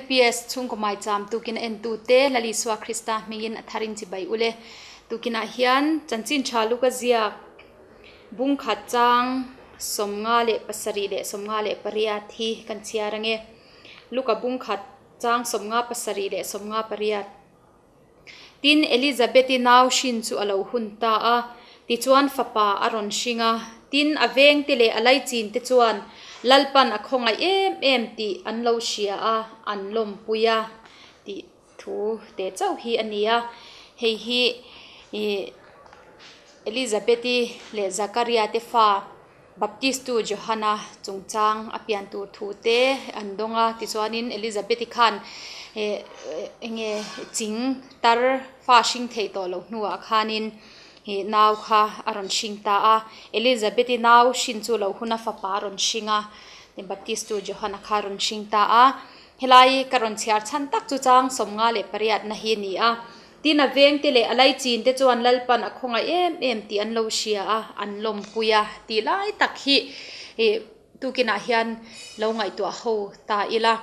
LPS chhungkaw maicham tukin a entute Lal Isua Krista hmingin a tharin chibai ule. Tukinah hian chanchin tha luka ziak bungkhat chang 57 leh 58 hi kan chhiar ange. Luka bungkhat chang 57 leh 58. Tin, Elizabeth-i nau hrin chu a lo hun ta a, tichuan fapa a rawn hring a. Tin, a vengte leh a laichin te chuan Lalpan a khawngaih em em tih an lo hria a, an lawmpui a tih thu te chauh hi a ni a. Hei hi Elizabeth-i leh Zakaria te fa Baptistu Johana chungchang a pian tur thu te an dawng a, tichuanin Elizabeth-i khan enge ching tar fa hring theih tawh loh hnuah khanin ih nau kha a rawn hring ta a, Elizabeth-i nau hrin chu lo hun a fapa a rawn hring a, Baptistu Johana kha a rawn hring ta a, helai ka rawn chhiar chhan tak chu chang 58 na hi a ni a. Tin, a vengte leh a laichin te chuan Lalpan a khawngaih em em tih an lo hria a, an lawmpui a tih lai tak hi ih tukinah hian lo ngaihtuah ho ta ila.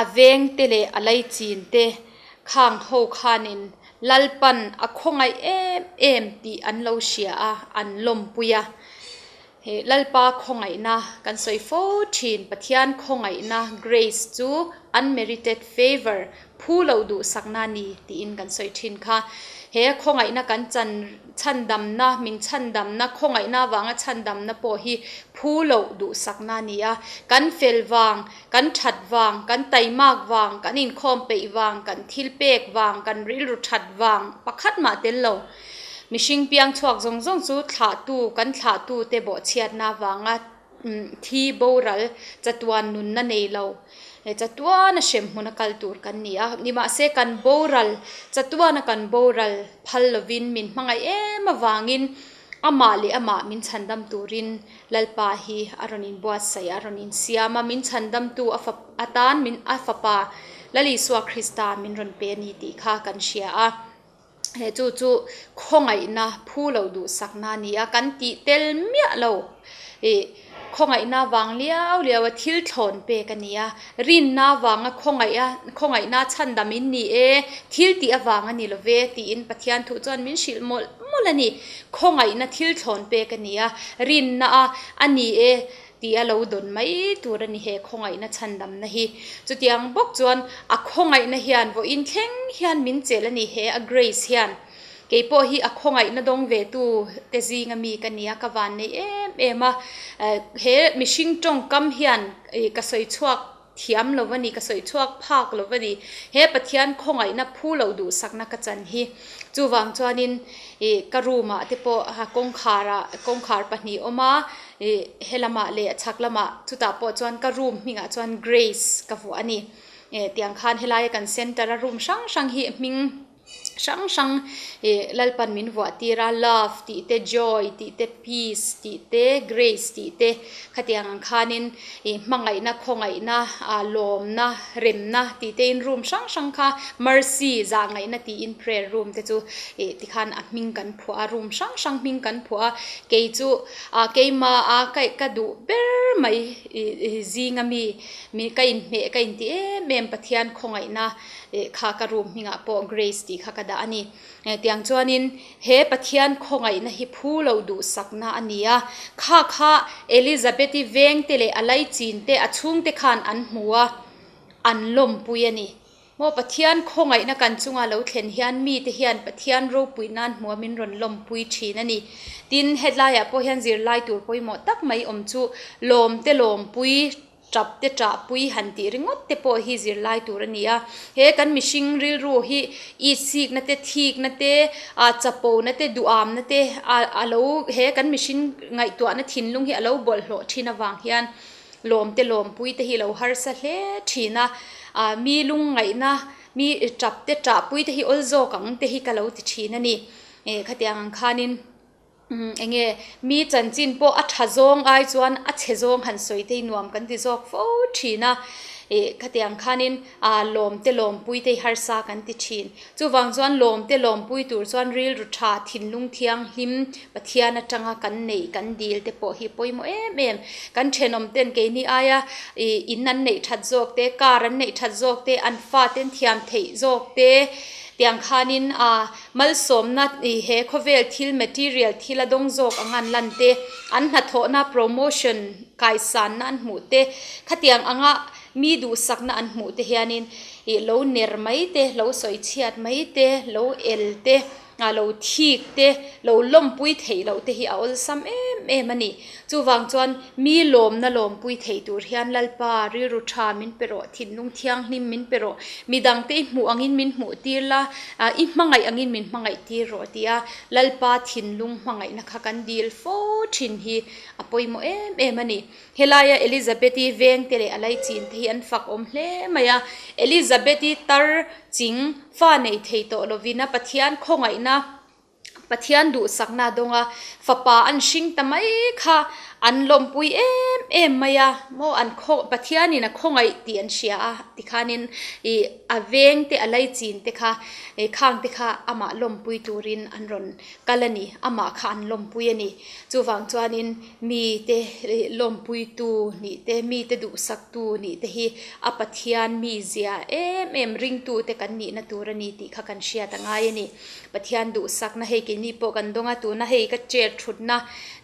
A vengte leh a laichin te khang ho khanin Lalpan a khawngaih em em tih an lo hria a, an lawmpui a. He Lalpa khawngaihna kan sawi fo thin, Pathian khawngaihna, grace, chu unmerited favour, phu loh duhsakna a ni tiin kan sawi thin kha. He khawngaihna kan chan chhandamna, min chhandamna, khawngaihna avanga chhandamna pawh hi phu loh duhsakna a ni a. Kan fel vang, kan that vang, kan taimak vang, kan inkhawm peih vang, kan thil pek vang, kan rilru that vang pakhat mah tel lo. Mihring piang chhuak zawng zawng chu thlahtu, kan thlahtute bawhchhiatna avanga thi boral chatuan nunna nei lo, chatuana hremhmuna kal tur kan ni a. Nimahse kan boral, chatuana kan boral phal lovin min hmangaih em avangin amah leh amah min chhandam turin Lalpa hi a rawn inbuatsaih, a rawn insiam a, min chhandamtu a fapa atan min a fapa Lal Isua Krista min rawn pe a ni tih kha kan hria a. He chu chu khawngaihna phu lo duhsakna a ni a, kan tih tel miah lo ih khawngaihna vang liau liau a thil thlawn pek a ni a, rinna vanga khawngaih a khawngaihna chhandam in ni e, thil tih avang a ni lo ve tiin Pathian thu chuan min hrilh mawlh mawlh a ni. Khawngaihna thil thlawn pek a ni a, rinna a a ni e. Tih a lo dawn mai tur a ni he khawngaihna chhandamna hi. Chutiang bawk chuan a khawngaihna hian vawiin thleng hian min chelh a ni he a grace hian. Kei pawh hi a khawngaihna dawng ve tu te zinga mi ka nia ka van nei em em a. He mihring tawngkam hian ka sawi chhuak thiam lo a ni, ka sawi chhuak phak lo a ni. He Pathian khawngaihna phu loh duhsakna ka chan hi. Chuvang chuanin ih ka room ah te pawh kawngkhar ah kawngkhar pahnih awm a, ih helamah leh chhak lamah chutah pawh chuan ka room hmingah chuan Grace ka vuah a ni. Eh tiang khan helaia kan center a room hrang hrang hi hming. Hrang hrang ih Lalpan min vuah tir a, love tih te, joy tih te, peace tih te, grace tih te khatiang ang khanin ih hmangaihna, khawngaihna, ah lawmna, remna tih te in room hrang hrang kha mercy zahngaihna tiin prayer room te chu ih tikhan a hming kan phuah a, room hrang hrang hming kan phuah a, kei chu ah keimah a ka duh ber mai ih zinga mi mi ka inhmeh ka inti em em Pathian khawngaihna. Eh kha ka room hmingah pawh Grace tih kha ka dah a ni. Eh tiang chuanin he Pathian khawngaihna hi phu lo duhsakna a ni a, kha kha Elizabeth-i vengte leh a laichin te a chhungte khan an hmu a, an lawmpui a ni. Maw Pathian khawngaihna kan chunga lo thlen hian mite hian Pathian ropui nan hmua min rawn lawmpui thin a ni. Tin, hetlaiah pawh hian zirlai tur pawimawh tak mai awm chu lawmte lawmpui Tap te ṭah pui han tih ringawt te pawh hi zirlai tur a ni a. He kan mihring rilru hi itsikna te, thikna te, ah chapona te, duhamna te ah a lo he kan mihring ngaihtuahna thinlung hi a lo bawlhhlawh thin avang hian lawm te lawmpui te hi a lo harsa hle thin a. Ah mi lungngaihna mi tap te ṭah pui te hi awl zawk ang te hi ka lo ti thin a ni. Eh khatiang ang khanin. Umm enge mi chanchin pawh a tha zawng ai chuan a chhe zawng han sawi te hi nuam kan ti zawk fo thin a, Ih khatiang khanin ah lawmte lawmpui te hi harsa kan ti thin. Chuvang chuan lawmte lawmpui tur chuan rilru tha, thinlung thianghlim Pathian atanga kan neih kan dil te pawh hi pawimawh em em. Kan thenawm ten keini aia ih in an neih that zawk te, car an neih that zawk te, an fate an thiam theih zawk te tiang khanin ah malsawmna ih he khawvel thil material thil a dawng zawk ang an lan te, an hnathawhna promotion kaisanna an hmuh te, khatiang anga mi duhsakna an hmuh te hianin ih lo ner mai te, lo sawi chhiat mai te, lo el te, ah lo thik te, lo lawmpui theih loh te hi a awlsam em em a ni. Chuvang chuan mi lawmna lawmpui thei tur hian Lalpa rilru tha min pe rawh, thinlung thianghlim min pe rawh, midangte i hmuh angin min hmuh tir la, ah i hmangaih angin min hmangaih tir rawh tia Lalpa thinlung hmangaihna kha kan dil fo thin hi A pawimawh em em a ni. Helaia Elizabeth-i vengte leh a laichin te hi an fak awm hle mai a. Elizabeth-i tar ching fa nei thei tawh lovin a Pathian khawngaihna, Pathian duhsakna a dawng a, fapa an hring ta mai kha an lawmpui em em mai a. Maw an khaw Pathianin a khawngaih tih an hria a tikhanin ih a vengte a laichin te kha ih khang te kha amah lawmpui turin an rawn kal a ni, amah kha an lawmpui a ni. Chuvang chuanin mite lawmpuitu nih te, mite duhsaktu nih te hi a Pathian mizia em em ringtute kan nihna tur a ni tih kha kan hriat a ngai a ni. Pathian duhsakna hei keini pawh kan dawng a, tuna hei ka chair thutna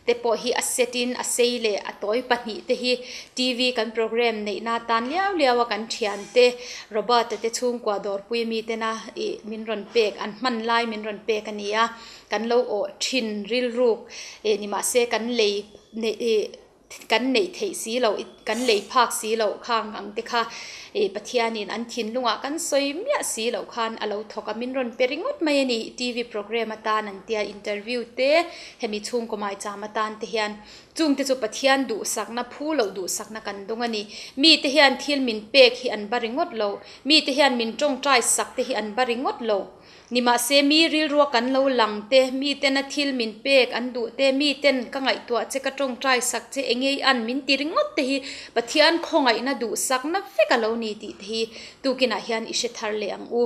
te pawh hi a set in a sei leh a tawi pahnih te hi TV kan programme neihna atan liau liau a kan thiante Robert-a te chhungkua dawrpui mitena ih min rawn pek an hman lai min rawn pek a ni a. Kan lo awh thin rilruk eh ni mahse kan lei neih ih kan neih theih si loh kan lei phak si loh khang ang te kha ih Pathianin an thinlungah kan sawi miah si loh khan a lo thawk a min rawn pe ringawt mai a ni TV programme atan an tia interview te hemi chhungkaw maicham atan te hian chungte chu Pathian duhsakna phu loh duhsakna kan dawng a ni mite hian thil min pek hi an ba ringawt lo mite hian min tawngtai sak te hi an ba ringawt lo. Nimahse, mi rilrua kan lo lang te, miten a thil min pek an duh te, miten ka ngaihtuah che, ka tawngtai sak che, engei an min ti ringawt te hi Pathian khawngaihna duhsakna vek a lo ni tih te hi tukinah hian i hre thar leh ang u.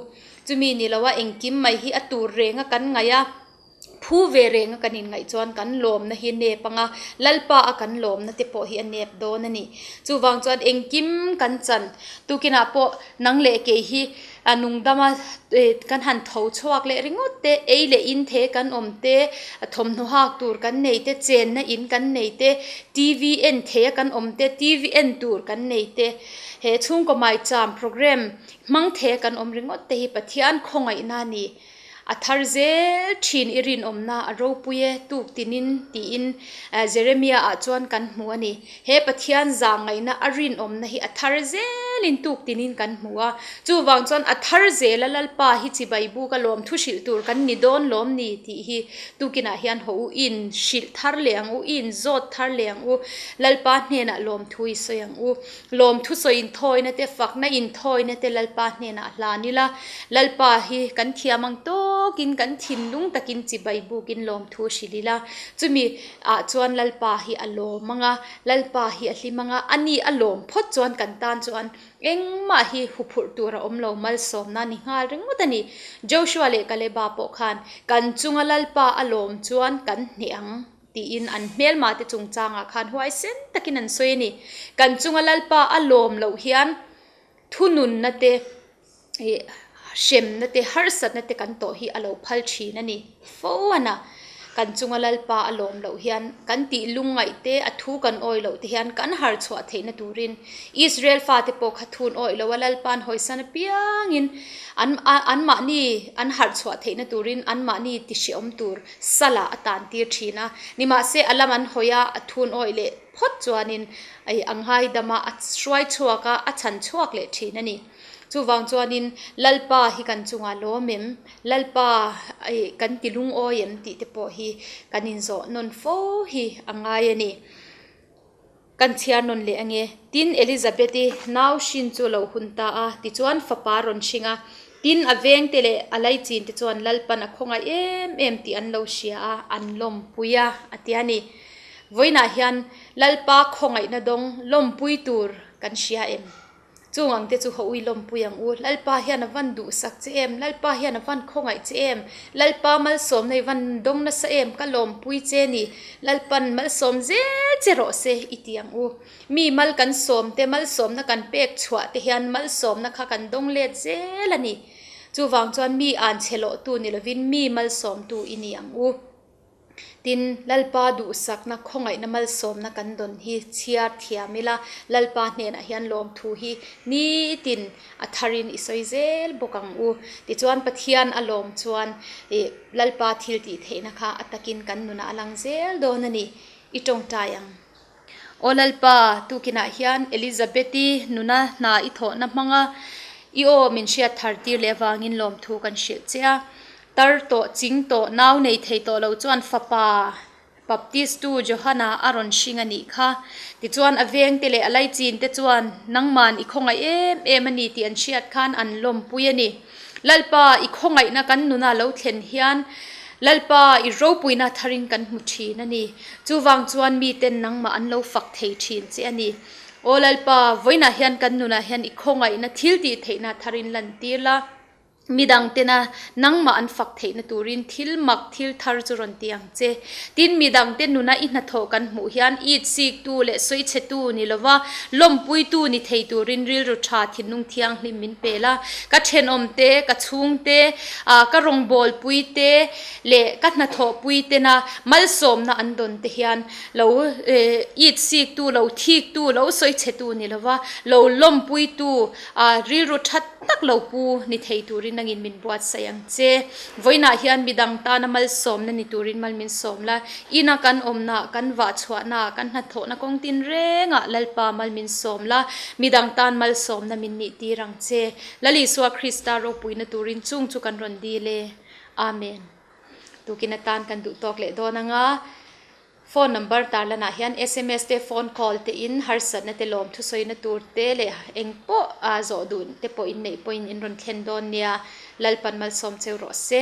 Chumi ni loa engkim mai hi a tur renga kan ngaih a, phu ve renga kan inngaih chuan kan lawmna hi nep anga Lalpa a kan lawmna te pawh hi a nep dawn a ni. Chuvang chuan engkim kan chan tukinah pawh nang leh kei hi A nungdama kan han tho chhuak leh ringawt te, ei leh in the kan awm te, thawmhnaw hak tur kan nei te, chenna in kan nei te, TV en theia kan awm te, TV en tur kan nei te, he chhungkaw maicham programme hmang theia kan awm ringawt te hi Pathian khawngaihna a ni. A thar zel thin i rinawmna a ropui e tuk tinin tiin Jeremia ah chuan kan hmu a ni. He Pathian zahngaihna a rinawmna hi a thar zelin tuk tinin kan hmu a. Chuvang chuan a thar zela Lalpa hi chibai buk a lawm thu hrilh tur kan ni dawn lawm ni tih hi tukinah hian haw u in hrilh thar leh ang u, in zawt thar leh ang u, Lalpa hnenah lawmthu i sawi ang u. Lawmthu sawi inthawina te, fakna inthawina te Lalpa hnenah hlan ila, Lalpa hi kan thiam ang tawkin kan thinlung takin chibai bukin lawmthu hrilh ila, chumi ah chuan Lalpa hi a lawm ang a, Lalpa hi a hlim ang a, ani a lawm phawt chuan kan tan chuan engmah hi huphurh tur a awm lo, malsawmna ni nghal ringawt a ni. Joshua leh Kaleba pawh khan kan chunga Lalpa a lawm chuan kan hneh ang. Tiin an hmelmate chungchangah khan huaisen takin an sawi a ni. Kan chunga Lalpa a lawm loh hian thununna te, ih hremna te, harsatna te kan tawh hi a lo phal thin a ni fo a na. Kan chunga Lalpa a lawm loh hian kan tih lungngaih te, a thu kan awi loh te hian kan har chhuah theihna turin Israel fate pawh kha thun awih lo a, Lalpa'n hawisan apiangin an anmahni an harh chhuah theihna turin anmahni tihreawm tur Sala a tan tir thin a, nimahse a lam an hawi a, a thun awih leh phawt chuanin a ngaidam a, a hruai chhuak a, a chhan chhuak leh thin a ni. Chuvang chuanin Lalpa hi kan chungah lawm em, Lalpa kan ti lungawi em tih te pawh hi kan inzawh nawn fo hi a ngai a ni. Kan chhiar nawn leh ange. Tin, Elizabeth-i nau hrin chu a lo hun ta a, tichuan fapa a rawn hring a. Tin, a vengte leh a laichin te chuan Lalpan a khawngaih em em tih an lo hria a, an lawmpui a, a ti a ni. Vawiinah hian Lalpa khawngaihna dawng lawmpui tur kan hria em? Chung ang te chu haw ui lawmpui ang u. Lalpa hian a van duhsak che em? Lalpa hian a van khawngaih che em? Lalpa malsawmna i van dawng nasa em? Ka lawmpui che ni. Lalpan malsawm zel che rawh se i ti ang u. Mi mal kan sawm te, malsawmna kan pek chhuah te hian malsawmna kha kan dawng let zel a ni. Chuvang chuan mi anchhe lawhtu ni lovin mi malsawmtu i ni ang u. Tin, Lalpa duhsakna, khawngaihna malsawmna kan dawn hi chhiar thiam ila, Lalpa hnenah hian lawmthu hi nitin a tharin i sawi zel bawk ang u. Tichuan Pathian a lawm chuan ih Lalpa thil tih theihna kha a takin kan nunah a lang zel dawn a ni. I tawngtai ang. Aw Lalpa, tukinah hian Elizabeth-i nuna hna i thawhna hmanga i aw min hriat thar tir leh avangin lawmthu kan hrilh che a. Tar tawh, ching tawh, nau nei thei tawh lo chuan fapa Baptistu Johana a rawn hring a nih kha. Tichuan a vengte leh a laichin te chuan nangman i khawngaih em em a ni tih an hriat khan an lawmpui a ni. Lalpa, i khawngaihna kan nuna lo thlen hian Lalpa, i ropuina tharin kan hmu thin a ni. Chuvang chuan miten nangmah an lo fak thei thin che a ni. Aw Lalpa, vawiinah hian kan nunah hian i khawngaihna thil tih theihna tharin lantir la. Midang tena nangmah an fak theihna turin thil mak thil thar chu rawn ti ang che. Tin, midang te nuna i hnathawh kan hmuh hian it siktu leh sawichhetu ni lova lawmpuitu ni thei turin rilru tha thinlung thianghlim min pe la. Ka thenawm te, ka chhung te, ka rawngbawlpui te leh ka hnathawhpui tena malsawmna an dawn te hian lo it siktu, lo thiktu, lo sawichhetu ni lova lo lawmpuitu rilru tha tak lo pu ni thei turin nangin min buatsaih ang che. Vawiinah hian midang tana malsawmna ni turin mal min sawm la. Ina kan awmna, kan vahchhuahna, kan hnathawhna kawng tin rengah Lalpa mal min sawm la, midang tan malsawmna min nih tir ang che. Lal Isua Krista ropuina turin chung chu kan rawn dil e. Amen. Tukin atan kan duh tawk leh dawn anga. Phone number tarlanah hian sms te, phone call te in harsatna te, lawm thusawina tur te leh eng pawh zawh duh te pawh in neih pawhin in rawn thlen dawn nia. Lalpan malsawm cheu rawh se.